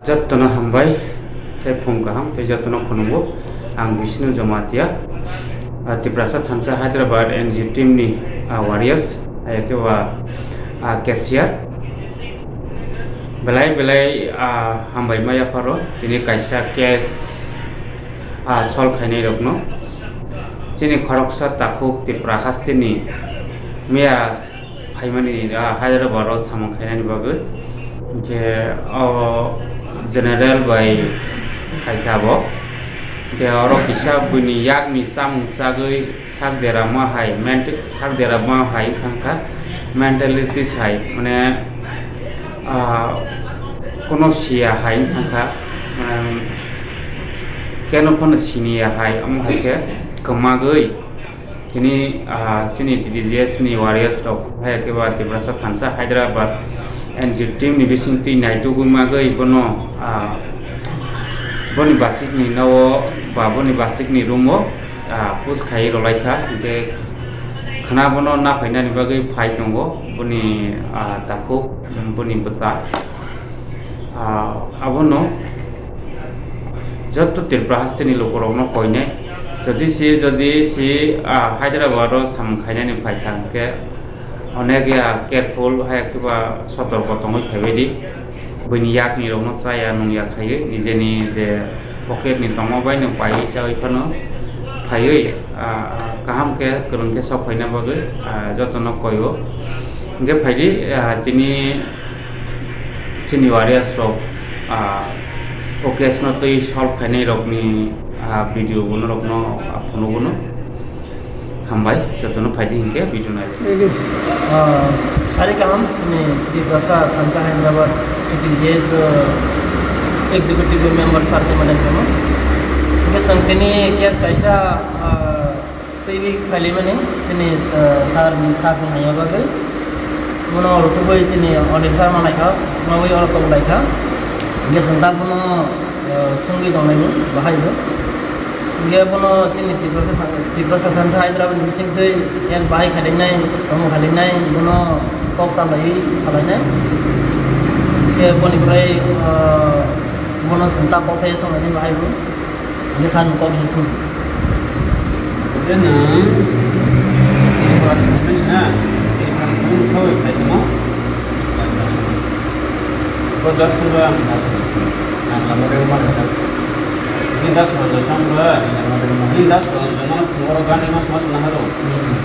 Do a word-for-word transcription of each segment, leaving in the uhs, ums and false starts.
Jotono hambai, tei phung kaham, tei jotono khulumgo. Ang Bishnu Jamatia, ah, Tiprasa Thansa Hyderabad N G O team ni, ah, warriors, hai khe ba, ah, cashier. Belai belai, ah, hambai ma yapharo, tini kaisa case, ah, solve khainai rokno. Chini khoroksa takhuk Tripura hasteni miya phaimani, ah, Hyderabad o samung khainani bagwi. Hinkhe o general bai khaikha bo. Hinkhe oro kisa buini yakni chamung chagwi sak derama hai, ment-, sak derama hai thangkha, mentalities hai, mane, ah, kono siya hai thangkha, mane, keno phano siniya hai, omo hai khe kwmagwi. Tini, ah, chini T D G S ni warriors rok, hai khe ba Tiprasa Thansa Hyderabad N G O team ni bising twi naitugwi magwi bono, ah, boni basik ni nogo ba boni basik ni room o, ah, push khai rwlai kha, hinkhe khna bono naphainani bagwi phai tongo boni, ah, takhuk, boni bwsa. Ah, abono joto Tripura hasteni lukurokno koinai. Jodi si, jodi si, ah, Hyderabad o samung khainani phaikha hinkhe onek ya careful hai khe ba sotorko tongwi phaibai di. Buini yakni rokno chaya nungya khaiwi nijeni je pocket ni tongma bai no paiwi chawi phano phaiwi, ah, kaham khe kwrwng khe sok phaina bagwi, ah, jotono koio. Hinkhe phaidi, ah, tini Chini warriors rok, ah, o case no twi solve khainai rokni, ah, video bo norokno, ah, phunukgwno. Hambai, jotono phaidi hinkhe video naidi. Ah, sari kaham, chini Tiprasa Thansa Hyderabad T T G S, ah, executive member sir ni manai kamo. Hinkhe chwng tini case kaisa, ah, Twi bi phailai mani chini, ah, sir ni sir ni haiya bagwi. Bono rutugwi chini audience ma naikha, nogwi oro tok laikha. Hinkhe chwng tak bono, ah, swngwi tonglaio bahai bo. Hinkhe bono chini Tiprasa tha-, Tiprasa thansa Hyderabad ni bisingtwi yak bahai khailainai, tongmung khailainai, bono kok salaiwi salainai. Hinkhe boni prai, ah, bono chwng tak kok thai songlainai bahai bo. Ini sanu kok ini sung. Jadi na, ini buat ini na, ini kan pun sawi kai temo. Ko das pun ba. Nah, lama dari mana kan? Ini das pun das pun ba. Lama dari mana? Ini das pun das pun. Orang kan ini mas mas nah lo. Hmm.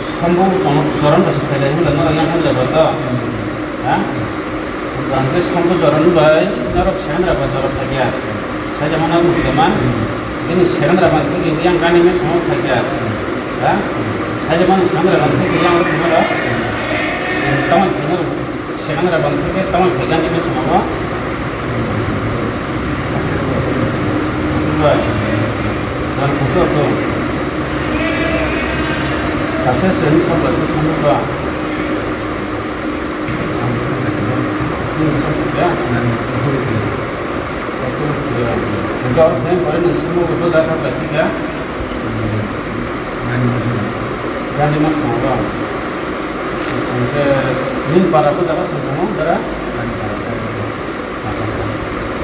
Sambu sama saran basi kai lagi, mana yang ada apa? Hmm. Ha? Bangke sambu joran bai norok Sendra ba jorok thakya. Saja mana buji dama? Ini Sendra ba ke yang gani me samo thakya. Ha? Saja mana Sendra ba ke yang ro mara? Tama kino Sendra ba ke tama ke gani me samo ba? Bai. Dan kutu tu. Kasa seni sambu sa sambu ba.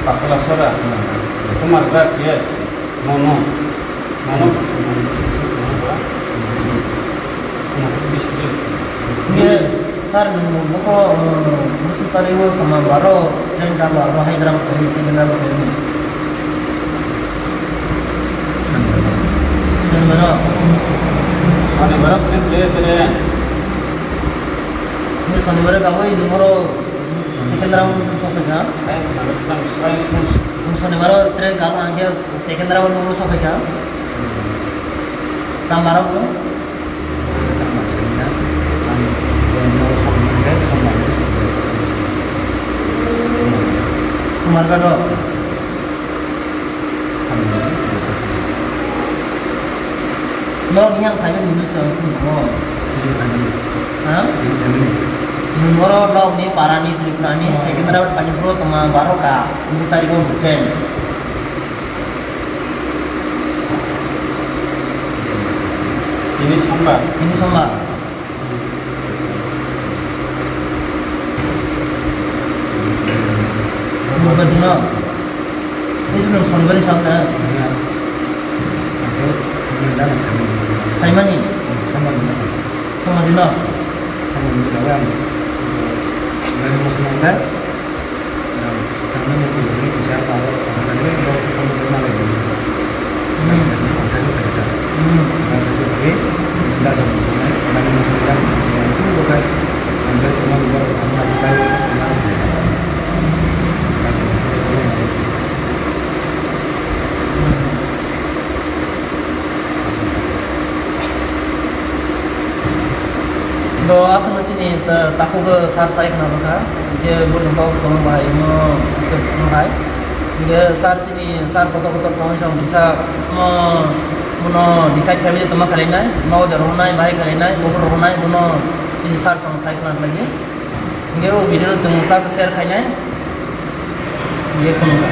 Pakla sora. Sumar ba kiyas. Mono. Mono. Mono district. Ye, sir, nwng bukro, uh, bwswk tari o tama baro train kalo aro Hyderabad kami, Secunderabad kami. Sonibaro. Sonibaro kami, tere, tere. Ye, sonibaro kabo, ini moro Secunderabad sokha. Sonibaro train kalo, angke Secunderabad sokha. Tama baro. Kumarghat o. Nok yang khaina nini swng swng tongo. Ha? Nwng oro nokni parani Tripurani Secunderabad Panipurio tongma baro ka bisi tariko bwkhe. Tini sombar. Tini sombar. Sonibar dino? Tei chwng Sonibar ni sam na? Khaimani? Songma dino? Do aswk chini ta-, takhuk sir sai khna rwkha, je boni kok tong bahai no aswk wng hai. Hingke sir chini sir kotor kotor tong song kisa mo bono decide khaiwi tongma khalai nai, mo de rohonai, bahai khalai nai, bo rohonai, bono chini sir song sai khna khlai di. Hingke o video no chwng ta share khai nai. Hingke khulumkha.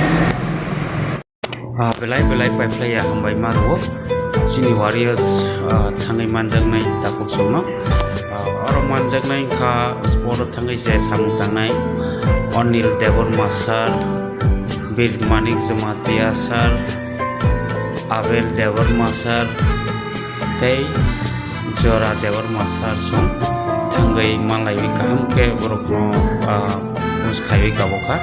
Ah, belai belai paiphlaiya hambai ma rwo. Chini Warriors, ah, thangwi manjaknai takhuk songno. Ah, oro manjaknai wngkha sport o thangwi je samung tangnai Anil Debbarma sir, Bir Manik Jamatia sir, Abel Debbarma sir, tei Jora Debbarma sir song thangwi manlaiwi kaham khe borokno, ah, push khaiwi kabokha.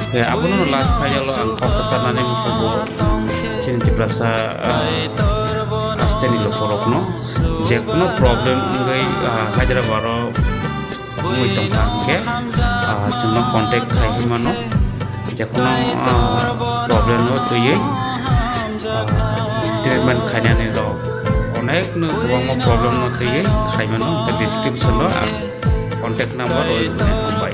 Eh, abono last final o ang kok kwcharnani musugo chini Tiprasa, ah, asteni lukurokno je kuno problem wngwi, ah, Hyderabad o wngwi tongkha hwnkhe, ah, chwngno contact khai mano. Jekhuno, ah, problem no twiwi, ah, treatment khainani rok onek no kwbangma problem no twiwi khaimano, hwnkhe description o ang contact number rwi rwkha, hambai.